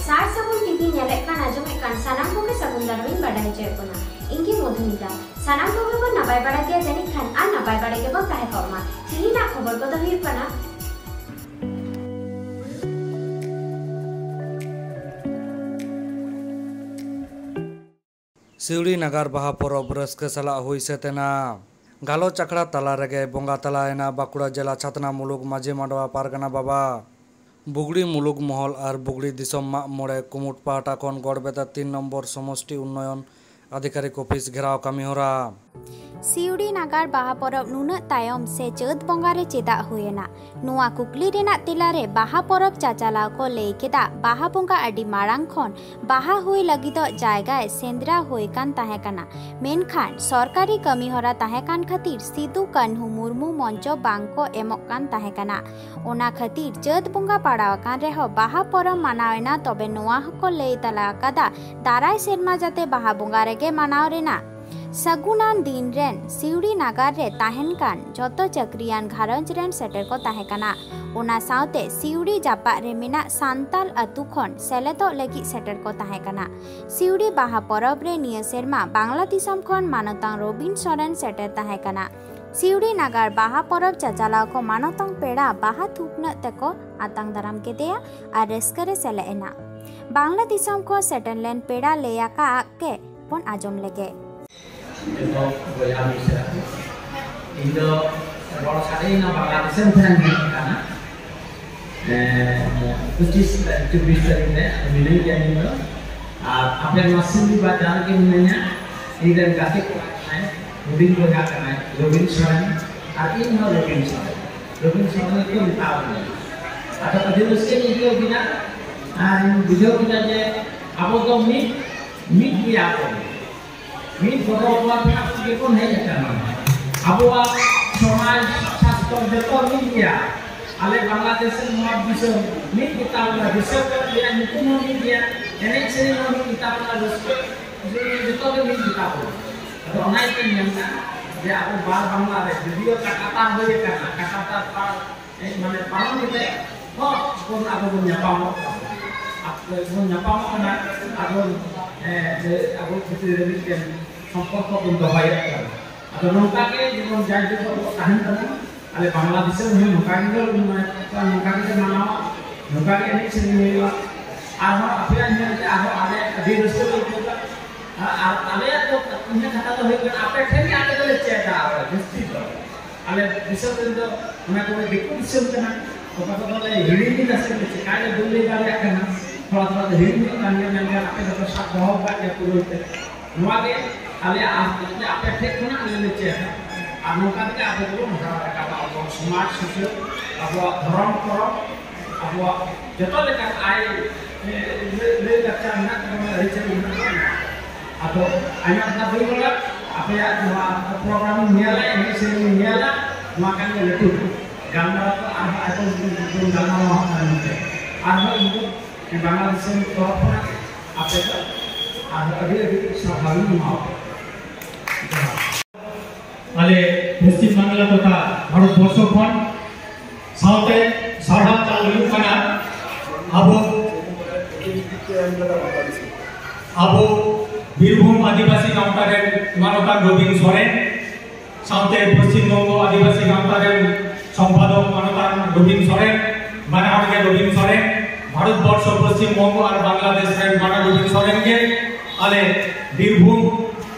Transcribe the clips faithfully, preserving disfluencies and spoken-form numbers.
ᱥᱟᱨ ᱥᱟᱹᱜᱩᱱ ᱴᱤᱵᱷᱤ ᱧᱮᱞᱮᱫ ᱠᱟᱱ, ᱟᱸᱡᱚᱢᱮᱫ ᱠᱟᱱ ᱥᱟᱱᱟᱢ ᱠᱚᱜᱮ ᱥᱟᱹᱜᱩᱱ ᱫᱟᱨᱟᱢ ᱤᱧ ᱵᱟᱰᱟᱭ ᱦᱚᱪᱚᱭᱮᱫ ᱵᱚᱱᱟ᱾ ᱤᱧ ᱜᱮ ᱢᱚᱫᱷᱩᱢᱤᱛᱟ᱾ ᱥᱟᱱᱟᱢ ᱠᱚᱜᱮ ᱵᱚᱱ ᱱᱟᱯᱟᱭ ᱵᱟᱲᱟ ᱜᱮᱭᱟ ᱡᱟᱹᱱᱤᱡ ᱠᱷᱟᱱ, ᱟᱨ ᱱᱟᱯᱟᱭ ᱵᱟᱲᱟ ᱜᱮᱵᱚᱱ ᱛᱟᱦᱮᱸ ᱠᱚᱜ ᱢᱟ᱾ ᱛᱤᱦᱤᱧᱟᱜ ᱠᱷᱚᱵᱚᱨ ᱠᱚᱫᱚ ᱦᱩᱭᱩᱜ ᱠᱟᱱᱟ, ᱥᱤᱣᱲᱤ ᱱᱟᱜᱟᱨ ᱵᱟᱦᱟ ᱯᱚᱨᱚᱵᱽ ᱨᱟᱹᱥᱠᱟᱹ ᱥᱟᱞᱟᱜ ᱦᱩᱭ ᱥᱟᱹᱛ ᱮᱱᱟ᱾ ᱜᱟᱞᱚᱪ ᱟᱠᱷᱲᱟ ᱛᱟᱞᱟ ᱨᱮᱜᱮ ᱵᱚᱸᱜᱟ ᱛᱟᱞᱟᱭᱮᱱᱟ ᱵᱟᱸᱠᱩᱲᱟ ᱡᱮᱞᱟ ᱪᱷᱟᱛᱱᱟ ᱢᱩᱞᱩᱠ ᱢᱟᱹᱡᱷᱤ ᱢᱟᱰᱣᱟ ᱯᱟᱨᱜᱟᱱᱟ ᱵᱟᱵᱟ᱾ ᱵᱩᱜᱽᱲᱤ ᱢᱩᱞᱩᱠ ᱢᱚᱦᱚᱞ ᱟᱨ ᱵᱩᱜᱽᱲᱤ ᱫᱤᱥᱚᱢ ᱢᱟᱜ ᱢᱚᱬᱮ ᱠᱩᱢᱩᱴ ᱯᱟᱦᱴᱟ ᱠᱷᱚᱱ ᱜᱚᱲᱵᱮᱛᱟ ᱛᱤᱱ ᱱᱚᱢᱵᱚᱨ ᱥᱚᱢᱚᱥᱴᱤ ᱩᱱᱱᱚᱭᱚᱱ ᱟᱫᱷᱤᱠᱟᱨᱤᱠ ᱚᱯᱷᱤᱥ ᱜᱷᱮᱨᱟᱣ ᱠᱟᱹᱢᱤ ᱦᱚᱨᱟ᱾ ᱥᱤᱣᱲᱤ ᱱᱟᱜᱟᱨ ᱵᱟᱦᱟ ᱯᱚᱨᱚᱵᱽ ᱱᱩᱱᱟᱹᱜ ᱛᱟᱭᱚᱢ ᱥᱮ ᱪᱟᱹᱛ ᱵᱚᱸᱜᱟ ᱨᱮ ᱪᱮᱫᱟᱜ ᱦᱩᱭᱮᱱᱟ? ᱱᱚᱣᱟ ᱠᱩᱠᱞᱤ ᱨᱮᱱᱟᱜ ᱛᱮᱞᱟ ᱨᱮ ᱵᱟᱦᱟ ᱯᱚᱨᱚᱵᱽ ᱪᱟᱪᱟᱞᱟᱣ ᱠᱚ ᱞᱟᱹᱭ ᱠᱮᱫᱟ, ᱵᱟᱦᱟ ᱵᱚᱸᱜᱟ ᱟᱹᱰᱤ ᱢᱟᱲᱟᱝ ᱠᱷᱚᱱ ᱵᱟᱦᱟ ᱦᱩᱭ ᱞᱟᱹᱜᱤᱫᱚᱜ ᱡᱟᱭᱜᱟᱭ ᱥᱮᱸᱫᱽᱨᱟ ᱦᱩᱭ ᱠᱟᱱ ᱛᱟᱦᱮᱸ ᱠᱟᱱᱟ᱾ ᱢᱮᱱᱠᱷᱟᱱ ᱥᱚᱨᱠᱟᱨᱤ ᱠᱟᱹᱢᱤ ᱦᱚᱨᱟ ᱛᱟᱦᱮᱸ ᱠᱟᱱ ᱠᱷᱟᱹᱛᱤᱨ ᱥᱤᱫᱩ ᱠᱟᱹᱱᱦᱩ ᱢᱩᱨᱢᱩ ᱢᱚᱧᱪᱚ ᱵᱟᱝ ᱠᱚ ᱮᱢᱚᱜ ᱠᱟᱱ ᱛᱟᱦᱮᱸ ᱠᱟᱱᱟ᱾ ᱚᱱᱟ ᱠᱷᱟᱹᱛᱤᱨ ᱪᱟᱹᱛ ᱵᱚᱸᱜᱟ ᱯᱟᱲᱟᱣ ᱟᱠᱟᱱ ᱨᱮᱦᱚᱸ ᱵᱟᱦᱟ ᱯᱚᱨᱚᱵᱽ ᱢᱟᱱᱟᱣ ᱮᱱᱟ, ᱛᱚᱵᱮ ᱱᱚᱣᱟ ᱦᱚᱸᱠᱚ ᱞᱟᱹᱭ ᱛᱟᱞᱟ ᱟᱠᱟᱫᱟ, ᱫᱟᱨᱟᱭ ᱥᱮᱨᱢᱟ ᱡᱟᱛᱮ ᱵᱟᱦᱟ ᱵᱚᱸᱜᱟ ᱨᱮᱜᱮ ᱢᱟᱱᱟᱣ ᱨᱮᱱᱟᱜ᱾ ᱥᱟᱹᱜᱩᱱᱟᱱ ᱫᱤᱱ ᱨᱮᱱ ᱥᱤᱣᱲᱤ ᱱᱟᱜᱟᱨ ᱨᱮ ᱛᱟᱦᱮᱱ ᱠᱟᱱ ᱡᱚᱛᱚ ᱪᱟᱹᱠᱨᱤᱭᱟᱱ ᱜᱷᱟᱨᱚᱸᱡᱽ ᱨᱮᱱ ᱥᱮᱴᱮᱨ ᱠᱚ ᱛᱟᱦᱮᱸ ᱠᱟᱱᱟ᱾ ᱚᱱᱟ ᱥᱟᱶᱛᱮ ᱥᱤᱣᱲᱤ ᱡᱟᱯᱟᱜ ᱨᱮ ᱢᱮᱱᱟᱜ ᱥᱟᱱᱛᱟᱞ ᱟᱹᱛᱩ ᱠᱷᱚᱱ ᱥᱮᱞᱮᱫᱚᱜ ᱞᱟᱹᱜᱤᱫ ᱥᱮᱴᱮᱨ ᱠᱚ ᱛᱟᱦᱮᱸ ᱠᱟᱱᱟ᱾ ᱥᱤᱣᱲᱤ ᱵᱟᱦᱟ ᱯᱚᱨᱚᱵᱽ ᱨᱮ ᱱᱤᱭᱟᱹ ᱥᱮᱨᱢᱟ ᱵᱟᱝᱞᱟ ᱫᱤᱥᱚᱢ ᱠᱷᱚᱱ ᱢᱟᱱᱚᱛᱟᱱ ᱨᱚᱵᱤᱱ ᱥᱚᱨᱮᱱ ᱥᱮᱴᱮᱨ ᱛᱟᱦᱮᱸ ᱠᱟᱱᱟ᱾ ᱥᱤᱣᱲᱤ ᱱᱟᱜᱟᱨ ᱵᱟᱦᱟ ᱯᱚᱨᱚᱵᱽ ᱪᱟᱪᱟᱞᱟᱣ ᱠᱚ ᱢᱟᱱᱚᱛᱟᱱ ᱯᱮᱲᱟ ᱵᱟᱦᱟ ᱛᱷᱩᱯᱱᱟᱹᱜ ᱛᱮᱠᱚ ᱟᱛᱟᱝ ᱫᱟᱨᱟᱢ ᱠᱮᱫᱮᱭᱟ ᱟᱨ ᱨᱟᱹᱥᱠᱟᱹ ᱨᱮ ᱥᱮᱞᱮᱫ ᱮᱱᱟ᱾ ᱵᱟᱝᱞᱟ ᱫᱤᱥᱚᱢ ᱠᱷᱚᱱ ᱥᱮᱴᱮᱨ ᱞᱮᱱ ᱯᱮᱲᱟ ᱞᱟᱹᱭ ᱟᱠᱟᱫ ᱜᱮ ᱵᱚᱱ ᱟᱸᱡᱚᱢ ᱞᱮᱜᱮ᱾ ᱡᱚᱛᱚ ᱵᱚᱭᱦᱟ ᱢᱤᱥᱨᱟ ᱠᱚ, ᱤᱧ ᱫᱚ ᱨᱚᱲ ᱥᱟᱰᱮᱭᱮᱱᱟ ᱵᱟᱝᱞᱟ ᱫᱤᱥᱚᱢ ᱥᱮᱱ ᱦᱮᱡ ᱟᱠᱟᱱᱟ᱾ ᱮᱸ, ᱯᱚᱸᱪᱤᱥ ᱛᱟᱹᱨᱤᱠᱷ, ᱪᱚᱵᱵᱤᱥ ᱛᱟᱹᱨᱤᱠᱷ ᱨᱮ ᱢᱤᱱᱟᱹᱧ ᱜᱮᱭᱟ ᱤᱧ ᱫᱚ᱾ ᱟᱨ ᱟᱯᱮ ᱱᱚᱣᱟ ᱥᱤᱣᱲᱤ ᱵᱟᱡᱟᱨ ᱨᱮᱜᱮ ᱢᱤᱱᱟᱹᱧᱟ᱾ ᱤᱧ ᱨᱮᱱ ᱜᱟᱛᱮ ᱠᱚᱲᱟ ᱠᱟᱱᱟᱭ, ᱦᱩᱰᱤᱧ ᱵᱚᱭᱦᱟ ᱠᱟᱱᱟᱭ ᱨᱚᱵᱤᱱ ᱥᱚᱨᱮᱱ, ᱟᱨ ᱤᱧ ᱦᱚᱸ ᱨᱚᱵᱤᱱ ᱥᱚᱨᱮᱱ᱾ ᱨᱚᱵᱤᱱ ᱥᱚᱨᱮᱱ ᱜᱮᱠᱚ ᱢᱮᱛᱟᱣ ᱫᱤᱧᱟ᱾ ᱟᱫᱚ ᱟᱹᱰᱤ ᱨᱟᱹᱥᱠᱟᱹᱧ ᱟᱹᱭᱠᱟᱹᱣ ᱠᱮᱫᱟ, ᱟᱨ ᱤᱧ ᱵᱩᱡᱷᱟᱹᱣ ᱠᱮᱫᱟ ᱡᱮ ᱟᱵᱚ ᱫᱚ ᱢᱤᱫ, ᱢᱤᱫ ᱜᱮᱭᱟ ᱵᱚᱱ᱾ ᱢᱤᱫ ᱜᱚᱜᱚ ᱵᱟᱵᱟ ᱴᱷᱮᱱ ᱜᱮᱵᱚᱱ ᱦᱮᱡ ᱟᱠᱟᱱᱟ᱾ ᱟᱵᱚᱣᱟᱜ ᱥᱚᱢᱟᱡᱽ, ᱥᱟᱥᱛᱚᱨ ᱡᱚᱛᱚ ᱢᱤᱫ ᱜᱮᱭᱟ᱾ ᱟᱞᱮ ᱵᱟᱝᱞᱟᱫᱮᱥ ᱨᱮᱱ ᱱᱚᱣᱟ ᱫᱤᱥᱚᱢ ᱢᱤᱫ ᱜᱮᱛᱟ ᱵᱚᱱᱟ, ᱫᱤᱥᱚᱢ ᱨᱮᱭᱟᱜ ᱧᱩᱛᱩᱢ ᱦᱚᱸ ᱢᱤᱫ ᱜᱮᱭᱟ, ᱮᱱᱮᱡ ᱥᱮᱨᱮᱧ ᱦᱚᱸ ᱢᱤᱫ ᱜᱮᱛᱟ ᱵᱚᱱᱟ, ᱨᱟᱹᱥᱠᱟᱹ ᱡᱚᱛᱚ ᱜᱮ ᱢᱤᱫ ᱜᱮᱛᱟ ᱵᱚᱱᱟ᱾ ᱟᱫᱚ ᱚᱱᱟ ᱤᱭᱟᱹᱛᱮᱧ ᱢᱮᱱᱫᱟ ᱡᱮ ᱟᱵᱚ ᱵᱟᱨ ᱵᱟᱝᱞᱟ ᱨᱮ ᱡᱩᱫᱤᱭᱳ ᱠᱟᱴᱟᱛᱟᱨ ᱦᱩᱭ ᱟᱠᱟᱱᱟ, ᱠᱟᱴᱟᱛᱟᱨ ᱯᱟᱲ, ᱮ, ᱢᱟᱱᱮ ᱯᱟᱨᱚᱢ ᱠᱟᱛᱮ ᱦᱚᱸ ᱵᱚᱱ ᱟᱵᱚ ᱵᱚᱱ ᱧᱟᱯᱟᱢᱚᱜ ᱠᱟᱱᱟ᱾ ᱟᱵᱚ ᱵᱚᱱ ᱧᱟᱯᱟᱢᱚᱜ ᱠᱟᱱᱟ, ᱟᱵᱚ, ᱮ, ᱡᱮ ᱟᱵᱚ ᱵᱷᱤᱛᱨᱤ ᱨᱮ ᱢᱤᱫᱴᱮᱱ ᱥᱚᱢᱯᱚᱨᱠᱚ ᱵᱚᱱ ᱫᱚᱦᱚᱭᱮᱫ ᱠᱟᱱᱟ᱾ ᱟᱫᱚ ᱱᱚᱝᱠᱟ ᱜᱮ ᱡᱮᱢᱚᱱ ᱡᱟᱭᱡᱩᱜᱽ ᱟᱵᱚᱣᱟᱜ ᱛᱟᱦᱮᱱ ᱛᱟᱵᱚᱱᱟ᱾ ᱟᱞᱮ ᱵᱟᱝᱞᱟ ᱫᱤᱥᱚᱢ ᱦᱚᱸ ᱱᱚᱝᱠᱟ ᱜᱮ, ᱱᱚᱝᱠᱟ ᱜᱮ ᱢᱟᱱᱟᱣᱟ, ᱱᱚᱝᱠᱟ ᱜᱮ ᱮᱱᱮᱡ ᱥᱮᱨᱮᱧ ᱦᱩᱭᱩᱜᱼᱟ᱾ ᱟᱨᱦᱚᱸ ᱟᱯᱮᱭᱟᱜ ᱧᱮᱞ ᱛᱮ ᱟᱨᱦᱚᱸ ᱟᱞᱮ ᱟᱹᱰᱤ ᱨᱟᱹᱥᱠᱟᱹ ᱞᱮ ᱟᱹᱭᱠᱟᱹᱣ ᱮᱫᱟ᱾ ᱟᱨ ᱟᱞᱮᱭᱟᱜ ᱫᱚ ᱤᱧᱟᱹᱜ ᱠᱟᱛᱷᱟ ᱫᱚ ᱦᱩᱭᱩᱜ ᱠᱟᱱᱟ, ᱟᱯᱮ ᱴᱷᱮᱱ ᱜᱮ ᱟᱞᱮ ᱫᱚᱞᱮ ᱪᱮᱫᱟ, ᱟᱞᱮ ᱡᱟᱹᱥᱛᱤ ᱫᱚ᱾ ᱟᱞᱮ ᱫᱤᱥᱚᱢ ᱨᱮᱱ ᱫᱚ ᱚᱱᱟ ᱠᱚᱫᱚ ᱫᱤᱠᱩ ᱫᱤᱥᱚᱢ ᱠᱟᱱᱟ, ᱚᱠᱟ ᱠᱚᱫᱚ ᱞᱮ ᱦᱤᱲᱤᱧ ᱠᱮᱫᱟ ᱥᱮ ᱪᱮᱠᱟ ᱞᱮ ᱵᱟᱹᱧ ᱞᱟᱹᱭ ᱫᱟᱲᱮᱭᱟᱜ ᱠᱟᱱᱟ᱾ ᱛᱷᱚᱲᱟ ᱛᱷᱚᱲᱟ ᱫᱚ ᱦᱤᱲᱤᱧ ᱦᱩᱭᱩᱜ ᱠᱟᱱ ᱜᱮᱭᱟ, ᱢᱮᱱᱠᱷᱟᱱ ᱟᱯᱮ ᱫᱚᱯᱮ ᱥᱟᱵ ᱫᱚᱦᱚ ᱟᱠᱟᱫ ᱜᱮᱭᱟ ᱯᱩᱨᱟᱹᱣ ᱛᱮ᱾ ᱱᱚᱣᱟ ᱜᱮ ᱟᱞᱮᱭᱟᱜ ᱟᱥ ᱛᱟᱞᱮ ᱡᱮ ᱟᱯᱮ ᱴᱷᱮᱱ ᱠᱷᱚᱱᱟᱜ ᱟᱞᱮ ᱞᱮ ᱪᱮᱫᱟ᱾ ᱟᱨ ᱱᱚᱝᱠᱟ ᱛᱮᱜᱮ ᱟᱵᱚ ᱫᱚᱵᱚᱱ ᱦᱟᱨᱟ ᱨᱟᱠᱟᱵᱟ, ᱟᱵᱚᱣᱟᱜ ᱥᱚᱢᱟᱡᱽ ᱥᱩᱥᱟᱹᱨ, ᱟᱵᱚᱣᱟᱜ ᱫᱷᱚᱨᱚᱢ ᱠᱚᱨᱚᱢ, ᱟᱵᱚᱣᱟᱜ ᱡᱚᱛᱚ ᱞᱮᱠᱟᱱ ᱟᱭ, ᱮ, ᱞᱟᱹᱭ, ᱞᱟᱹᱭ ᱞᱟᱠᱪᱟᱨ ᱢᱮᱱᱟᱜ ᱛᱟᱵᱚᱱᱟ, ᱟᱹᱨᱤᱪᱟᱹᱞᱤ ᱢᱮᱱᱟᱜ ᱛᱟᱵᱚᱱᱟ᱾ ᱟᱫᱚ ᱟᱭᱢᱟ ᱫᱷᱟᱣ ᱵᱟᱹᱧ ᱨᱚᱲᱟ, ᱟᱯᱮᱭᱟᱜ ᱱᱚᱣᱟ ᱯᱨᱳᱜᱨᱟᱢ ᱤᱧ ᱧᱮᱞᱟ, ᱮᱱᱮᱡ ᱥᱮᱨᱮᱧ ᱤᱧ ᱧᱮᱞᱟ, ᱱᱚᱣᱟ ᱠᱟᱱ ᱜᱮ ᱞᱟᱹᱴᱩ ᱜᱟᱞᱢᱟᱨᱟᱣ ᱫᱚ᱾ ᱟᱨᱦᱚᱸ ᱟᱭᱢᱟ ᱫᱤᱱ ᱵᱚᱱ ᱜᱟᱞᱢᱟᱨᱟᱣ ᱦᱟᱸᱜ ᱠᱟᱱᱟ ᱢᱮᱱᱛᱮ᱾ ᱟᱨᱦᱚᱸ ᱤᱧ ᱫᱚ ᱵᱟᱝᱞᱟ ᱫᱤᱥᱚᱢ ᱛᱚᱨᱚᱯ ᱠᱷᱚᱱᱟᱜ ᱟᱯᱮ ᱫᱚ ᱟᱨᱦᱚᱸ ᱟᱹᱰᱤ ᱟᱹᱰᱤ ᱥᱟᱨᱦᱟᱣ ᱤᱧ ᱮᱢᱟᱣᱟᱯᱮ ᱠᱟᱱᱟ᱾ ᱟᱞᱮ ᱯᱚᱥᱪᱤᱢ ᱵᱟᱝᱞᱟ ᱛᱚᱛᱷᱟ ᱵᱷᱟᱨᱚᱛ ᱵᱚᱨᱥᱚ ᱠᱷᱚᱱ ᱥᱟᱶᱛᱮ ᱥᱟᱨᱦᱟᱣ ᱪᱟᱞ ᱦᱩᱭᱩᱜ ᱠᱟᱱᱟ ᱟᱵᱚ, ᱟᱵᱚ ᱵᱤᱨᱵᱷᱩᱢ ᱟᱹᱫᱤᱵᱟᱹᱥᱤ ᱜᱟᱶᱛᱟ ᱨᱮᱱ ᱢᱟᱱᱚᱛᱟᱱ ᱨᱚᱵᱤᱱ ᱥᱚᱨᱮᱱ, ᱥᱟᱶᱛᱮ ᱯᱚᱥᱪᱤᱢ ᱵᱚᱝᱜᱚ ᱟᱹᱫᱤᱵᱟᱹᱥᱤ ᱜᱟᱶᱛᱟ ᱨᱮᱱ ᱥᱚᱢᱯᱟᱫᱚᱠ ᱢᱟᱱᱚᱛᱟᱱ ᱨᱚᱵᱤᱱ ᱥᱚᱨᱮᱱ, ᱵᱟᱱᱟ ᱦᱚᱲ ᱜᱮ ᱨᱚᱵᱤᱱ ᱥᱚᱨᱮᱱ, ᱵᱷᱟᱨᱚᱛ ᱵᱚᱨᱥᱚ ᱯᱚᱥᱪᱤᱢ ᱵᱚᱝᱜᱚ ᱟᱨ ᱵᱟᱝᱞᱟᱫᱮᱥ ᱨᱮᱱ ᱵᱟᱱᱟ ᱨᱚᱵᱤᱱ ᱥᱚᱨᱮᱱ ᱜᱮ ᱟᱞᱮ ᱵᱤᱨᱵᱷᱩᱢ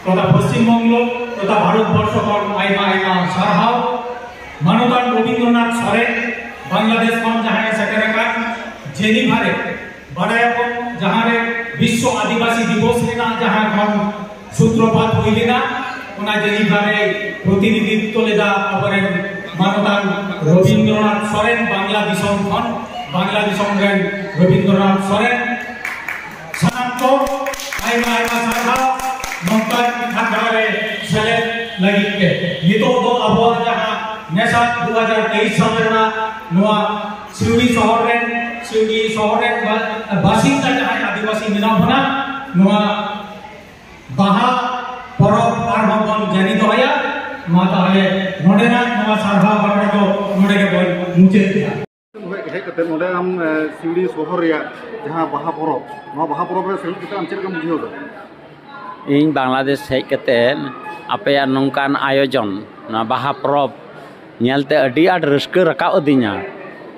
ᱛᱚᱛᱷᱟ ᱯᱚᱥᱪᱤᱢ ᱵᱚᱝᱜᱚ ᱛᱚᱛᱷᱟ ᱵᱷᱟᱨᱚᱛ ᱵᱚᱨᱥᱚ ᱠᱷᱚᱱ ᱟᱭᱢᱟ ᱟᱭᱢᱟ ᱥᱟᱨᱦᱟᱣ᱾ ᱢᱟᱱᱚᱛᱟᱱ ᱨᱚᱵᱤᱱᱫᱨᱚᱱᱟᱛᱷ ᱥᱚᱨᱮᱱ ᱵᱟᱝᱞᱟᱫᱮᱥ ᱠᱷᱚᱱ ᱡᱟᱦᱟᱸᱭ ᱥᱮᱴᱮᱨ ᱟᱠᱟᱱ, ᱡᱮᱱᱤᱵᱷᱟ ᱨᱮ ᱵᱟᱰᱟᱭᱟᱵᱚᱱ ᱡᱟᱦᱟᱸ ᱨᱮ ᱵᱤᱥᱥᱚ ᱟᱹᱫᱤᱵᱟᱹᱥᱤ ᱫᱤᱵᱚᱥ ᱨᱮᱱᱟᱜ ᱡᱟᱦᱟᱸ ᱠᱷᱚᱱ ᱥᱩᱛᱨᱚᱯᱟᱛ ᱦᱩᱭ ᱞᱮᱱᱟ, ᱚᱱᱟ ᱡᱮᱱᱤᱵᱷᱟ ᱨᱮ ᱯᱨᱚᱛᱤᱱᱤᱫᱷᱤᱛᱛᱚ ᱞᱮᱫᱟ ᱟᱵᱚᱨᱮᱱ ᱢᱟᱱᱚᱛᱟᱱ ᱨᱚᱵᱤᱱᱫᱨᱚᱱᱟᱛᱷ ᱥᱚᱨᱮᱱ, ᱵᱟᱝᱞᱟ ᱫᱤᱥᱚᱢ ᱠᱷᱚᱱ, ᱵᱟᱝᱞᱟ ᱫᱤᱥᱚᱢ ᱨᱮᱱ ᱨᱚᱵᱤᱱᱫᱨᱚᱱᱟᱛᱷ ᱥᱚᱨᱮᱱ᱾ ᱥᱟᱱᱟᱢ ᱠᱚ ᱟᱭᱢᱟ ᱟᱭᱢᱟ ᱥᱟᱨᱦᱟᱣ ᱱᱚᱝᱠᱟᱱ ᱟᱠᱷᱲᱟ ᱨᱮ ᱥᱮᱞᱮᱫ ᱞᱟᱹᱜᱤᱫ ᱛᱮ᱾ ᱱᱤᱛᱚᱜ ᱫᱚ ᱟᱵᱚᱣᱟᱜ ᱡᱟᱦᱟᱸ ᱱᱮᱥᱟ ᱫᱩ ᱦᱟᱡᱟᱨ ᱛᱮᱭᱤᱥ ᱥᱟᱞ ᱨᱮᱱᱟᱜ ᱱᱚᱣᱟ ᱥᱤᱣᱲᱤ ᱥᱚᱦᱚᱨ ᱨᱮᱱ, ᱥᱤᱣᱲᱤ ᱥᱚᱦᱚᱨ ᱨᱮᱱ ᱵᱟ-, ᱵᱟᱥᱤᱱᱫᱟ ᱡᱟᱦᱟᱸᱭ ᱟᱹᱫᱤᱵᱟᱹᱥᱤ ᱢᱮᱱᱟᱜ ᱵᱚᱱᱟ, ᱱᱚᱣᱟ ᱵᱟᱦᱟ ᱯᱚᱨᱚᱵᱽ ᱟᱨᱦᱚᱸ ᱵᱚᱱ ᱡᱟᱹᱨᱤ ᱫᱚᱦᱚᱭᱟ᱾ ᱢᱟ ᱛᱟᱦᱚᱞᱮ ᱱᱚᱰᱮᱱᱟᱜ ᱱᱚᱣᱟ ᱥᱟᱨᱦᱟᱣ ᱟᱠᱷᱲᱟ ᱫᱚ ᱱᱚᱰᱮ ᱜᱮᱵᱚᱱ ᱢᱩᱪᱟᱹᱫ ᱮᱫᱟ᱾ ᱱᱚᱰᱮ ᱟᱢ ᱥᱤᱣᱲᱤ ᱥᱚᱦᱚᱨ ᱨᱮᱭᱟᱜ ᱡᱟᱦᱟᱸ ᱵᱟᱦᱟ ᱯᱚᱨᱚᱵᱽ, ᱱᱚᱣᱟ ᱵᱟᱦᱟ ᱯᱚᱨᱚᱵᱽ ᱨᱮ ᱥᱮᱞᱮᱫ ᱠᱟᱛᱮ ᱟᱢ ᱪᱮᱫ ᱞᱮᱠᱟᱢ ᱵᱩᱡᱷᱟᱹᱣ ᱮᱫᱟ? ᱤᱧ ᱵᱟᱝᱞᱟᱫᱮᱥ ᱦᱮᱡ ᱠᱟᱛᱮ ᱟᱯᱮᱭᱟᱜ ᱱᱚᱝᱠᱟᱱ ᱟᱭᱳᱡᱚᱱ, ᱱᱚᱣᱟ ᱵᱟᱦᱟ ᱯᱚᱨᱚᱵᱽ ᱧᱮᱞᱛᱮ ᱟᱹᱰᱤ ᱟᱸᱴ ᱨᱟᱹᱥᱠᱟᱹ ᱨᱟᱠᱟᱵ ᱟᱹᱫᱤᱧᱟ᱾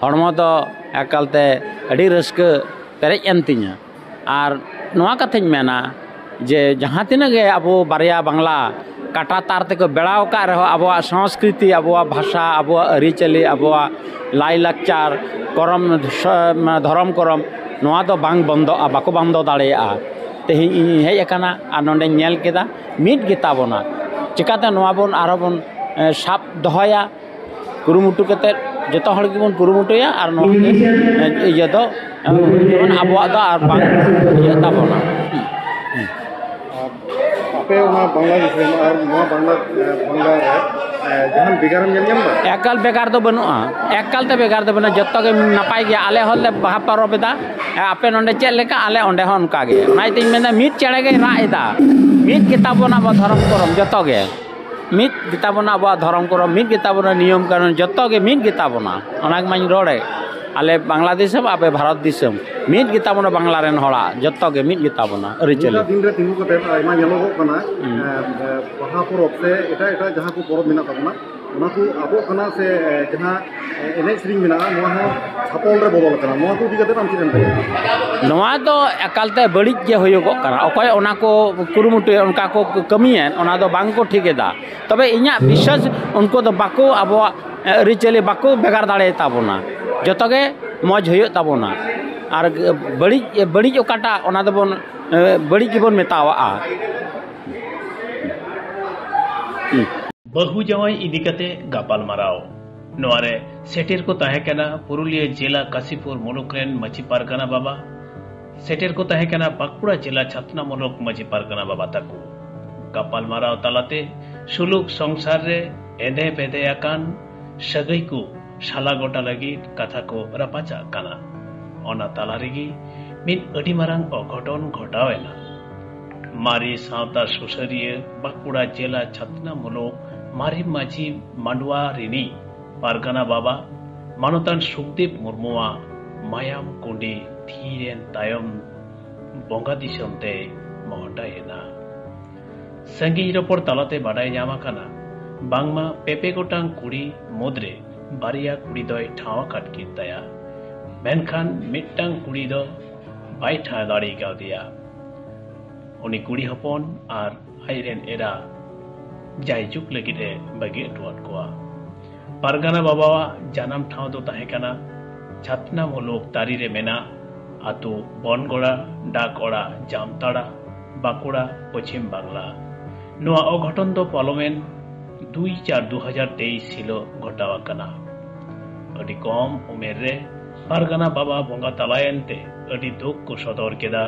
ᱦᱚᱲᱢᱚ ᱫᱚ ᱮᱠᱟᱞᱛᱮ ᱟᱹᱰᱤ ᱨᱟᱹᱥᱠᱟᱹ ᱯᱮᱨᱮᱡ ᱮᱱ ᱛᱤᱧᱟ᱾ ᱟᱨ ᱱᱚᱣᱟ ᱠᱟᱛᱷᱟᱧ ᱢᱮᱱᱟ ᱡᱮ ᱡᱟᱦᱟᱸ ᱛᱤᱱᱟᱹᱜ ᱜᱮ ᱟᱵᱚ ᱵᱟᱨᱭᱟ ᱵᱟᱝᱞᱟ ᱠᱟᱴᱟ ᱛᱟᱨ ᱛᱮᱠᱚ ᱵᱮᱲᱟᱣ ᱟᱠᱟᱫ ᱨᱮᱦᱚᱸ, ᱟᱵᱚᱣᱟᱜ ᱥᱚᱝᱥᱠᱨᱤᱛᱤ, ᱟᱵᱚᱣᱟᱜ ᱵᱷᱟᱥᱟ, ᱟᱵᱚᱣᱟᱜ ᱟᱹᱨᱤᱪᱟᱹᱞᱤ, ᱟᱵᱚᱣᱟᱜ ᱞᱟᱭᱼᱞᱟᱠᱪᱟᱨ, ᱠᱚᱨᱚᱢ, ᱫᱷᱚᱨᱚᱢ ᱠᱚᱨᱚᱢ, ᱱᱚᱣᱟ ᱫᱚ ᱵᱟᱝ ᱵᱚᱱᱫᱚᱜᱼᱟ, ᱵᱟᱠᱚ ᱵᱚᱱᱫᱚ ᱫᱟᱲᱮᱭᱟᱜᱼᱟ᱾ ᱛᱮᱦᱮᱧ ᱤᱧᱤᱧ ᱦᱮᱡ ᱟᱠᱟᱱᱟ ᱟᱨ ᱱᱚᱰᱮᱧ ᱧᱮᱞ ᱠᱮᱫᱟ, ᱢᱤᱫ ᱜᱮᱛᱟ ᱵᱚᱱᱟ᱾ ᱪᱤᱠᱟᱹᱛᱮ ᱱᱚᱣᱟ ᱵᱚᱱ ᱟᱨᱦᱚᱸ ᱵᱚᱱ, ᱮ, ᱥᱟᱵ ᱫᱚᱦᱚᱭᱟ? ᱠᱩᱨᱩᱢᱩᱴᱩ ᱠᱟᱛᱮ ᱡᱚᱛᱚ ᱦᱚᱲ ᱜᱮᱵᱚᱱ ᱠᱩᱨᱩᱢᱩᱴᱩᱭᱟ ᱟᱨ ᱱᱚᱣᱟ ᱜᱮ, ᱮ, ᱤᱭᱟᱹ ᱫᱚ, ᱮ, ᱡᱮᱢᱚᱱ ᱟᱵᱚᱣᱟᱜ ᱫᱚ ᱟᱨ ᱵᱟᱝ ᱤᱭᱟᱹᱜ ᱛᱟᱵᱚᱱᱟ᱾ ᱦᱩᱸ, ᱦᱩᱸ᱾ ᱟᱯᱮ ᱚᱱᱟ ᱵᱟᱝᱞᱟ ᱫᱤᱥᱚᱢ ᱟᱨ ᱱᱚᱣᱟ ᱵᱟᱝᱞᱟ, ᱮ, ᱵᱟᱝᱞᱟ ᱨᱮ, ᱮ, ᱡᱟᱦᱟᱱ ᱵᱷᱮᱜᱟᱨᱮᱢ ᱧᱮᱞ ᱧᱟᱢ ᱮᱫᱟ? ᱮᱠᱟᱞ ᱵᱷᱮᱜᱟᱨ ᱫᱚ ᱵᱟᱹᱱᱩᱜᱼᱟ, ᱮᱠᱟᱞ ᱛᱮ ᱵᱷᱮᱜᱟᱨ ᱫᱚ ᱵᱟᱹᱱᱩᱜᱼᱟ᱾ ᱡᱚᱛᱚ ᱜᱮ ᱱᱟᱯᱟᱭ ᱜᱮᱭᱟ᱾ ᱟᱞᱮ ᱦᱚᱸᱞᱮ ᱵᱟᱦᱟ ᱯᱚᱨᱚᱵᱽ ᱮᱫᱟ, ᱮ, ᱟᱯᱮ ᱱᱚᱰᱮ ᱪᱮᱫ ᱞᱮᱠᱟ, ᱟᱞᱮ ᱚᱸᱰᱮ ᱦᱚᱸ ᱚᱱᱠᱟ ᱜᱮ᱾ ᱚᱱᱟ ᱤᱭᱟᱹᱛᱮᱧ ᱢᱮᱱᱫᱟ, ᱢᱤᱫ ᱪᱮᱬᱮ ᱜᱮᱭ ᱨᱟᱜ ᱮᱫᱟ, ᱢᱤᱫ ᱜᱮᱛᱟ ᱵᱚᱱᱟ ᱟᱵᱚ ᱫᱷᱚᱨᱚᱢ ᱠᱚᱨᱚᱢ ᱡᱚᱛᱚ ᱜᱮ᱾ ᱢᱤᱫ ᱜᱮᱛᱟ ᱵᱚᱱᱟ ᱟᱵᱚᱣᱟᱜ ᱫᱷᱚᱨᱚᱢ ᱠᱚᱨᱚᱢ, ᱢᱤᱫ ᱜᱮᱛᱟ ᱵᱚᱱᱟ ᱱᱤᱭᱚᱢ ᱠᱟᱹᱱᱩᱱ, ᱡᱚᱛᱚ ᱜᱮ ᱢᱤᱫ ᱜᱮᱛᱟ ᱵᱚᱱᱟ᱾ ᱚᱱᱟ ᱜᱮ ᱢᱟᱧ ᱨᱚᱲᱮᱫ, ᱟᱞᱮ ᱵᱟᱝᱞᱟ ᱫᱤᱥᱚᱢ, ᱟᱯᱮ ᱵᱷᱟᱨᱚᱛ ᱫᱤᱥᱚᱢ, ᱢᱤᱫ ᱜᱮᱛᱟ ᱵᱚᱱᱟ ᱵᱟᱝᱞᱟ ᱨᱮᱱ ᱦᱚᱲᱟᱜ, ᱡᱚᱛᱚ ᱜᱮ ᱢᱤᱫ ᱜᱮᱛᱟ ᱵᱚᱱᱟ ᱟᱹᱨᱤᱪᱟᱹᱞᱤ᱾ ᱱᱤᱛᱟᱜ ᱫᱤᱱ ᱨᱮ ᱛᱤᱸᱜᱩ ᱠᱟᱛᱮ ᱟᱭᱢᱟ ᱧᱮᱞᱚᱜᱚᱜ ᱠᱟᱱᱟ, ᱦᱩᱸ᱾ ᱮ, ᱮ, ᱵᱟᱦᱟ ᱯᱚᱨᱚᱵᱽ ᱥᱮ ᱮᱴᱟᱜ ᱮᱴᱟᱜ ᱡᱟᱦᱟᱸ ᱠᱚ ᱯᱚᱨᱚᱵᱽ ᱢᱮᱱᱟᱜ ᱛᱟᱵᱚᱱᱟ, ᱚᱱᱟ ᱠᱚ ᱟᱵᱚᱜ ᱠᱟᱱᱟ ᱥᱮ, ᱮ, ᱡᱟᱦᱟᱸ, ᱮ, ᱮᱱᱮᱡ ᱥᱮᱨᱮᱧ ᱢᱮᱱᱟᱜᱼᱟ, ᱱᱚᱣᱟ ᱦᱚᱸ ᱪᱷᱟᱯᱚᱞ ᱨᱮ ᱵᱚᱫᱚᱞ ᱟᱠᱟᱱᱟ᱾ ᱱᱚᱣᱟ ᱠᱚ ᱤᱫᱤ ᱠᱟᱛᱮ ᱟᱢ ᱪᱮᱫ ᱮᱢ ᱞᱟᱹᱭᱟ? ᱱᱚᱣᱟ ᱫᱚ ᱮᱠᱟᱞᱛᱮ ᱵᱟᱹᱲᱤᱡ ᱜᱮ ᱦᱩᱭᱩᱜᱚᱜ ᱠᱟᱱᱟ᱾ ᱚᱠᱚᱭ ᱚᱱᱟ ᱠᱚ ᱠᱩᱨᱩᱢᱩᱴᱩᱭᱟ, ᱚᱱᱠᱟ ᱠᱚ ᱠᱟᱹᱢᱤᱭᱮᱫ, ᱚᱱᱟ ᱫᱚ ᱵᱟᱝ ᱠᱚ ᱴᱷᱤᱠ ᱮᱫᱟ᱾ ᱛᱚᱵᱮ ᱤᱧᱟᱹᱜ ᱵᱤᱥᱥᱟᱥ, ᱩᱱᱠᱩ ᱫᱚ ᱵᱟᱠᱚ, ᱟᱵᱚᱣᱟᱜ, ᱮ, ᱟᱹᱨᱤᱪᱟᱹᱞᱤ ᱵᱟᱠᱚ ᱵᱷᱮᱜᱟᱨ ᱫᱟᱲᱮᱭᱟᱛᱟ ᱵᱚᱱᱟ᱾ ᱡᱚᱛᱚ ᱜᱮ ᱢᱚᱡᱽ ᱦᱩᱭᱩᱜ ᱛᱟᱵᱚᱱᱟ᱾ ᱟᱨ ᱵᱟᱹᱲᱤᱡ, ᱵᱟᱹᱲᱤᱡ ᱚᱠᱟᱴᱟᱜ, ᱚᱱᱟ ᱫᱚᱵᱚᱱ, ᱮ, ᱵᱟᱹᱲᱤᱡ ᱜᱮᱵᱚᱱ ᱢᱮᱛᱟᱣᱟᱜᱼᱟ᱾ ᱦᱩᱸ᱾ ᱵᱟᱹᱦᱩ ᱡᱟᱶᱟᱭ ᱤᱫᱤ ᱠᱟᱛᱮ ᱜᱟᱯᱟᱞᱢᱟᱨᱟᱣ᱾ ᱱᱚᱣᱟ ᱨᱮ ᱥᱮᱴᱮᱨ ᱠᱚ ᱛᱟᱦᱮᱸ ᱠᱟᱱᱟ ᱯᱩᱨᱩᱞᱤᱭᱟᱹ ᱡᱮᱞᱟ ᱠᱟᱥᱤᱯᱩᱨ ᱢᱩᱞᱩᱠ ᱨᱮᱱ ᱢᱟᱹᱡᱷᱤ ᱯᱟᱨᱜᱟᱱᱟ ᱵᱟᱵᱟ, ᱥᱮᱴᱮᱨ ᱠᱚ ᱛᱟᱦᱮᱸ ᱠᱟᱱᱟ ᱵᱟᱸᱠᱩᱲᱟ ᱡᱮᱞᱟ ᱪᱷᱟᱛᱱᱟ ᱢᱩᱞᱩᱠ ᱢᱟᱹᱡᱷᱤ ᱯᱟᱨᱜᱟᱱᱟ ᱵᱟᱵᱟ ᱛᱟᱠᱚ᱾ ᱜᱟᱯᱟᱞᱢᱟᱨᱟᱣ ᱛᱟᱞᱟᱛᱮ ᱥᱩᱞᱩᱠ ᱥᱚᱝᱥᱟᱨ ᱨᱮ ᱮᱸᱫᱮ ᱵᱮᱫᱮ ᱟᱠᱟᱱ ᱥᱟᱹᱜᱟᱹᱭ ᱠᱚ ᱥᱟᱞᱟ ᱜᱚᱴᱟ ᱞᱟᱹᱜᱤᱫ ᱠᱟᱛᱷᱟ ᱠᱚ ᱨᱟᱯᱟᱪᱟᱜ ᱠᱟᱱᱟ᱾ ᱚᱱᱟ ᱛᱟᱞᱟ ᱨᱮᱜᱮ ᱢᱤᱫ ᱟᱹᱰᱤ ᱢᱟᱨᱟᱝ ᱚᱜᱷᱚᱴᱚᱱ ᱜᱷᱚᱴᱟᱣ ᱮᱱᱟ᱾ ᱢᱟᱨᱮ ᱥᱟᱶᱛᱟ ᱥᱩᱥᱟᱹᱨᱤᱭᱟᱹ, ᱵᱟᱸᱠᱩᱲᱟ ᱡᱮᱞᱟ ᱪᱷᱟᱛᱱᱟ ᱢᱩᱞᱩᱠ ᱢᱟᱨᱮ ᱢᱟᱹᱡᱷᱤ ᱢᱟᱰᱣᱟ ᱨᱤᱱᱤᱡ ᱯᱟᱨᱜᱟᱱᱟ ᱵᱟᱵᱟ ᱢᱟᱱᱚᱛᱟᱱ ᱥᱩᱠᱫᱮᱵ ᱢᱩᱨᱢᱩᱣᱟᱜ ᱢᱟᱭᱟᱢ ᱠᱩᱸᱰᱤ ᱛᱷᱤᱨ ᱮᱱ ᱛᱟᱭᱚᱢ ᱵᱚᱸᱜᱟ ᱫᱤᱥᱚᱢ ᱛᱮᱭ ᱢᱚᱦᱰᱟᱭᱮᱱᱟ᱾ ᱥᱟᱺᱜᱤᱧ ᱨᱚᱯᱚᱲ ᱛᱟᱞᱟᱛᱮ ᱵᱟᱰᱟᱭ ᱧᱟᱢ ᱟᱠᱟᱱᱟ, ᱵᱟᱝᱢᱟ ᱯᱮ ᱯᱮ ᱜᱚᱴᱟᱝ ᱠᱩᱲᱤ ᱢᱩᱫᱽᱨᱮ ᱵᱟᱨᱭᱟ ᱠᱩᱲᱤ ᱫᱚᱭ ᱴᱷᱟᱶ ᱟᱠᱟᱫ ᱠᱤᱱ ᱛᱟᱭᱟ, ᱢᱮᱱᱠᱷᱟᱱ ᱢᱤᱫᱴᱟᱝ ᱠᱩᱲᱤ ᱫᱚ ᱵᱟᱭ ᱴᱷᱟᱶ ᱫᱟᱲᱮ ᱠᱟᱣᱫᱮᱭᱟ᱾ ᱩᱱᱤ ᱠᱩᱲᱤ ᱦᱚᱯᱚᱱ ᱟᱨ ᱟᱡᱨᱮᱱ ᱮᱨᱟ ᱡᱟᱭᱡᱩᱜᱽ ᱞᱟᱹᱜᱤᱫ ᱮ ᱵᱟᱹᱜᱤ ᱦᱚᱴᱚᱣᱟᱫ ᱠᱚᱣᱟ᱾ ᱯᱟᱨᱜᱟᱱᱟ ᱵᱟᱵᱟᱣᱟᱜ ᱡᱟᱱᱟᱢ ᱴᱷᱟᱶ ᱫᱚ ᱛᱟᱦᱮᱸ ᱠᱟᱱᱟ ᱪᱷᱟᱛᱱᱟ ᱢᱩᱞᱩᱠ ᱛᱟᱹᱨᱤ ᱨᱮ ᱢᱮᱱᱟᱜ ᱟᱹᱛᱩ ᱵᱚᱱᱜᱚᱲᱟ, ᱰᱟᱠ ᱚᱲᱟᱜ ᱡᱟᱢᱛᱟᱲᱟ, ᱵᱟᱸᱠᱩᱲᱟ, ᱯᱚᱪᱷᱤᱢ ᱵᱟᱝᱞᱟ᱾ ᱱᱚᱣᱟ ᱚᱜᱷᱚᱴᱚᱱ ᱫᱚ ᱯᱟᱨᱚᱢᱮᱱ ᱫᱩᱭ ᱪᱟᱨ ᱫᱩ ᱦᱟᱡᱟᱨ ᱛᱮᱭᱤᱥ ᱦᱤᱞᱳᱜ ᱜᱷᱚᱴᱟᱣ ᱟᱠᱟᱱᱟ᱾ ᱟᱹᱰᱤ ᱠᱚᱢ ᱩᱢᱮᱨ ᱨᱮ ᱯᱟᱨᱜᱟᱱᱟ ᱵᱟᱵᱟ ᱵᱚᱸᱜᱟ ᱛᱟᱞᱟᱭᱮᱱ ᱛᱮ ᱟᱹᱰᱤ ᱫᱩᱠ ᱠᱚ ᱥᱚᱫᱚᱨ ᱠᱮᱫᱟ᱾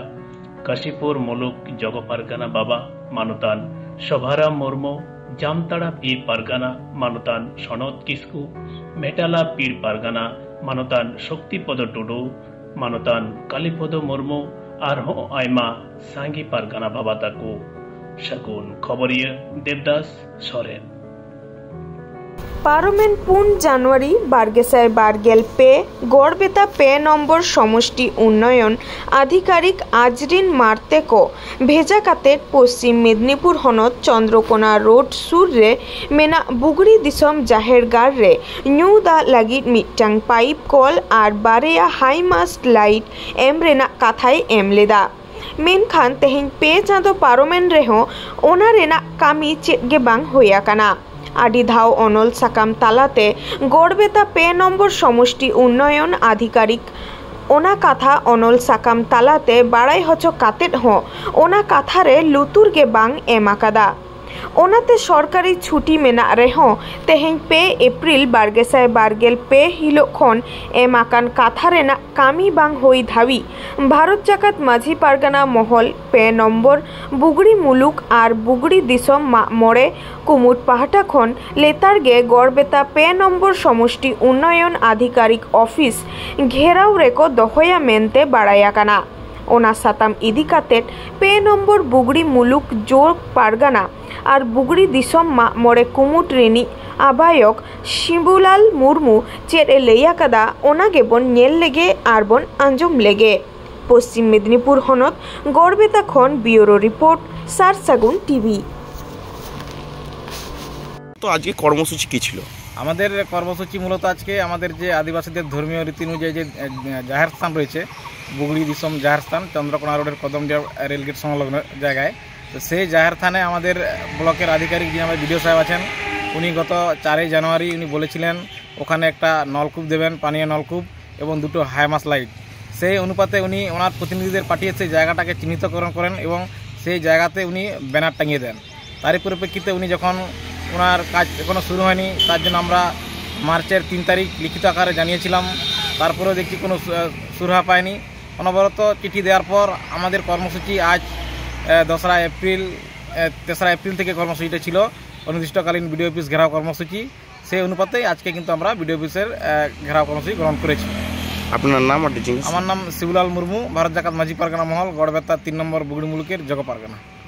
ᱠᱟᱥᱤᱯᱩᱨ ᱢᱩᱞᱩᱠ ᱡᱚᱜᱚ ᱯᱟᱨᱜᱟᱱᱟ ᱵᱟᱵᱟ ᱢᱟᱱᱚᱛᱟᱱ ᱥᱚᱵᱷᱟᱨᱟᱢ ᱢᱩᱨᱢᱩ, ᱡᱟᱢᱛᱟᱲᱟ ᱯᱤᱲ ᱯᱟᱨᱜᱟᱱᱟ ᱢᱟᱱᱚᱛᱟᱱ ᱥᱚᱱᱚᱛ ᱠᱤᱥᱠᱩ, ᱢᱮᱴᱟᱞᱟ ᱯᱤᱲ ᱯᱟᱨᱜᱟᱱᱟ ᱢᱟᱱᱚᱛᱟᱱ ᱥᱚᱠᱛᱤᱯᱚᱫᱚ ᱴᱩᱰᱩ, ᱢᱟᱱᱚᱛᱟᱱ ᱠᱟᱞᱤᱯᱚᱫᱚ ᱢᱩᱨᱢᱩ, ᱟᱨᱦᱚᱸ ᱟᱭᱢᱟ ᱥᱟᱸᱜᱮ ᱯᱟᱨᱜᱟᱱᱟ ᱵᱟᱵᱟ ᱛᱟᱠᱚ᱾ ᱥᱟᱹᱜᱩᱱ ᱠᱷᱚᱵᱚᱨᱤᱭᱟᱹ ᱫᱮᱵᱽᱫᱟᱥ ᱥᱚᱨᱮᱱ᱾ ᱯᱟᱨᱚᱢᱮᱱ ᱯᱩᱱ ᱡᱟᱱᱩᱣᱟᱨᱤ ᱵᱟᱨ ᱜᱮᱥᱟᱭ ᱵᱟᱨ ᱜᱮᱞ ᱯᱮ, ᱜᱚᱲᱵᱮᱛᱟ ᱯᱮ ᱱᱚᱢᱵᱚᱨ ᱥᱚᱢᱚᱥᱴᱤ ᱩᱱᱱᱚᱭᱚᱱ ᱟᱫᱷᱤᱠᱟᱨᱤᱠ ᱟᱡᱨᱤᱱ ᱢᱟᱨᱛᱮ ᱠᱚ ᱵᱷᱮᱡᱟ ᱠᱟᱛᱮ ᱯᱚᱥᱪᱤᱢ ᱢᱮᱫᱽᱱᱤᱯᱩᱨ ᱦᱚᱱᱚᱛ ᱪᱚᱱᱫᱨᱚᱠᱳᱱᱟ ᱨᱳᱰ ᱥᱩᱨ ᱨᱮ ᱢᱮᱱᱟᱜ ᱵᱩᱜᱲᱤ ᱫᱤᱥᱚᱢ ᱡᱟᱦᱮᱨ ᱜᱟᱲ ᱨᱮ ᱧᱩ ᱫᱟᱜ ᱞᱟᱹᱜᱤᱫ ᱢᱤᱫᱴᱟᱝ ᱯᱟᱭᱤᱯ ᱠᱚᱞ ᱟᱨ ᱵᱟᱨᱭᱟ ᱦᱟᱭ ᱢᱟᱥᱴ ᱞᱟᱭᱤᱴ ᱮᱢ ᱨᱮᱱᱟᱜ ᱠᱟᱛᱷᱟᱭ ᱮᱢ ᱞᱮᱫᱟ᱾ ᱢᱮᱱᱠᱷᱟᱱ ᱛᱮᱦᱮᱧ ᱯᱮ ᱪᱟᱸᱫᱚ ᱯᱟᱨᱚᱢᱮᱱ ᱨᱮᱦᱚᱸ ᱚᱱᱟ ᱨᱮᱱᱟᱜ ᱠᱟᱹᱢᱤ ᱪᱮᱫ ᱜᱮ ᱵᱟᱝ ᱦᱩᱭ ᱟᱠᱟᱱᱟ᱾ ᱟᱹᱰᱤ ᱫᱷᱟᱣ ᱚᱱᱚᱞ ᱥᱟᱠᱟᱢ ᱛᱟᱞᱟᱛᱮ ᱜᱚᱲᱵᱮᱛᱟ ᱯᱮ ᱱᱚᱢᱵᱚᱨ ᱥᱚᱢᱚᱥᱴᱤ ᱩᱱᱱᱚᱭᱚᱱ ᱟᱫᱷᱤᱠᱟᱨᱤᱠ ᱚᱱᱟ ᱠᱟᱛᱷᱟ ᱚᱱᱚᱞ ᱥᱟᱠᱟᱢ ᱛᱟᱞᱟᱛᱮ ᱵᱟᱲᱟᱭ ᱦᱚᱪᱚ ᱠᱟᱛᱮᱫ ᱦᱚᱸ ᱚᱱᱟ ᱠᱟᱛᱷᱟ ᱨᱮ ᱞᱩᱛᱩᱨ ᱜᱮ ᱵᱟᱝ ᱮᱢ ᱟᱠᱟᱫᱟ᱾ ᱚᱱᱟᱛᱮ ᱥᱚᱨᱠᱟᱨᱤ ᱪᱷᱩᱴᱤ ᱢᱮᱱᱟᱜ ᱨᱮᱦᱚᱸ ᱛᱮᱦᱮᱧ ᱯᱮ ᱮᱯᱨᱤᱞ ᱵᱟᱨ ᱜᱮᱥᱟᱭ ᱵᱟᱨ ᱜᱮᱞ ᱯᱮ ᱦᱤᱞᱳᱜ ᱠᱷᱚᱱ ᱮᱢ ᱟᱠᱟᱱ ᱠᱟᱛᱷᱟ ᱨᱮᱱᱟᱜ ᱠᱟᱹᱢᱤ ᱵᱟᱝ ᱦᱩᱭ ᱫᱷᱟᱹᱵᱤᱡ ᱵᱷᱟᱨᱚᱛ ᱡᱟᱠᱟᱛ ᱢᱟᱹᱡᱷᱤ ᱯᱟᱨᱜᱟᱱᱟ ᱢᱚᱦᱚᱞ ᱯᱮ ᱱᱚᱢᱵᱚᱨ ᱵᱩᱜᱲᱤ ᱢᱩᱞᱩᱠ ᱟᱨ ᱵᱩᱜᱲᱤ ᱫᱤᱥᱚᱢ ᱢᱟᱜ ᱢᱚᱬᱮ ᱠᱩᱢᱩᱴ ᱯᱟᱦᱴᱟ ᱠᱷᱚᱱ ᱞᱮᱛᱟᱲ ᱜᱮ ᱜᱚᱲᱵᱮᱛᱟ ᱯᱮ ᱱᱚᱢᱵᱚᱨ ᱥᱚᱢᱚᱥᱴᱤ ᱩᱱᱱᱚᱭᱚᱱ ᱟᱫᱷᱤᱠᱟᱨᱤᱠ ᱚᱯᱷᱤᱥ ᱜᱷᱮᱨᱟᱣ ᱨᱮᱠᱚ ᱫᱚᱦᱚᱭᱟ ᱢᱮᱱᱛᱮ ᱵᱟᱲᱟᱭ ᱟᱠᱟᱱᱟ᱾ ᱚᱱᱟ ᱥᱟᱛᱟᱢ ᱤᱫᱤ ᱠᱟᱛᱮ ᱯᱮ ᱱᱚᱢᱵᱚᱨ ᱵᱩᱜᱲᱤ ᱢᱩᱞᱩᱠ ᱡᱳᱜᱽ ᱯᱟᱨᱜᱟᱱᱟ ᱟᱨ ᱵᱩᱜᱲᱤ ᱫᱤᱥᱚᱢ ᱢᱟᱜ ᱢᱚᱬᱮ ᱠᱩᱢᱩᱴ ᱨᱤᱱᱤᱡ ᱟᱵᱟᱭᱚᱠ ᱥᱤᱵᱩᱞᱟᱞ ᱢᱩᱨᱢᱩ ᱪᱮᱫ ᱮ ᱞᱟᱹᱭ ᱟᱠᱟᱫᱟ, ᱚᱱᱟ ᱜᱮᱵᱚᱱ ᱧᱮᱞ ᱞᱮᱜᱮ ᱟᱨ ᱵᱚᱱ ᱟᱸᱡᱚᱢ ᱞᱮᱜᱮ᱾ ᱯᱚᱥᱪᱤᱢ ᱢᱮᱫᱽᱱᱤᱯᱩᱨ ᱦᱚᱱᱚᱛ ᱜᱚᱲᱵᱮᱛᱟ ᱠᱷᱚᱱ ᱵᱤᱭᱩᱨᱳ ᱨᱤᱯᱳᱨᱴ, ᱥᱟᱨ ᱥᱟᱹᱜᱩᱱ ᱴᱤᱵᱷᱤ᱾ তো আজকে কর্মসূচি কি ছিল? আমাদের কর্মসূচি মূলত আজকে আমাদের যে আদিবাসীদের ধর্মীয় রীতি অনুযায়ী যে আহ, জাহের স্থান রয়েছে, বুগড়ি দিসম জাহের স্থান, চন্দ্রকোনা রোডের কদমডিয়া রেলগেট সংলগ্ন জায়গায়। তো সেই জাহের স্থানে আমাদের ব্লকের আধিকারিক, যিনি আমাদের বিডিও সাহেব আছেন, উনি গত চারই জানুয়ারি উনি বলেছিলেন ওখানে একটা নলকূপ দেবেন, পানীয় নলকূপ এবং দুটো হাইমাস লাইট। সেই অনুপাতে উনি ওনার প্রতিনিধিদের পাঠিয়ে সেই জায়গাটাকে চিহ্নিতকরণ করেন এবং সেই জায়গাতে উনি ব্যানার টাঙিয়ে দেন। তারই পরিপ্রেক্ষিতে উনি যখন ওনার কাজ এখনও শুরু হয়নি, তার জন্য আমরা মার্চের তিন তারিখ লিখিত আকারে জানিয়েছিলাম। তারপরেও দেখছি কোনো সু- সুরাহা পায়নি। অনবরত চিঠি দেওয়ার পর আমাদের কর্মসূচি আজ আহ, দোসরা এপ্রিল আহ, তেসরা এপ্রিল থেকে কর্মসূচিটা ছিল অনির্দিষ্টকালীন বিডিও অফিস ঘেরাও কর্মসূচি। সেই অনুপাতে আজকে কিন্তু আমরা বিডিও অফিসের আহ, ঘেরাও কর্মসূচি গ্রহণ করেছি। আপনার নাম আর ডিজিংস? আমার নাম শিবুলাল মুর্মু, ভারত জাকাত মাঝি পারগানা মহল, গড়বেতা তিন নম্বর বুগড়ি মুলুকের জগ পারগানা।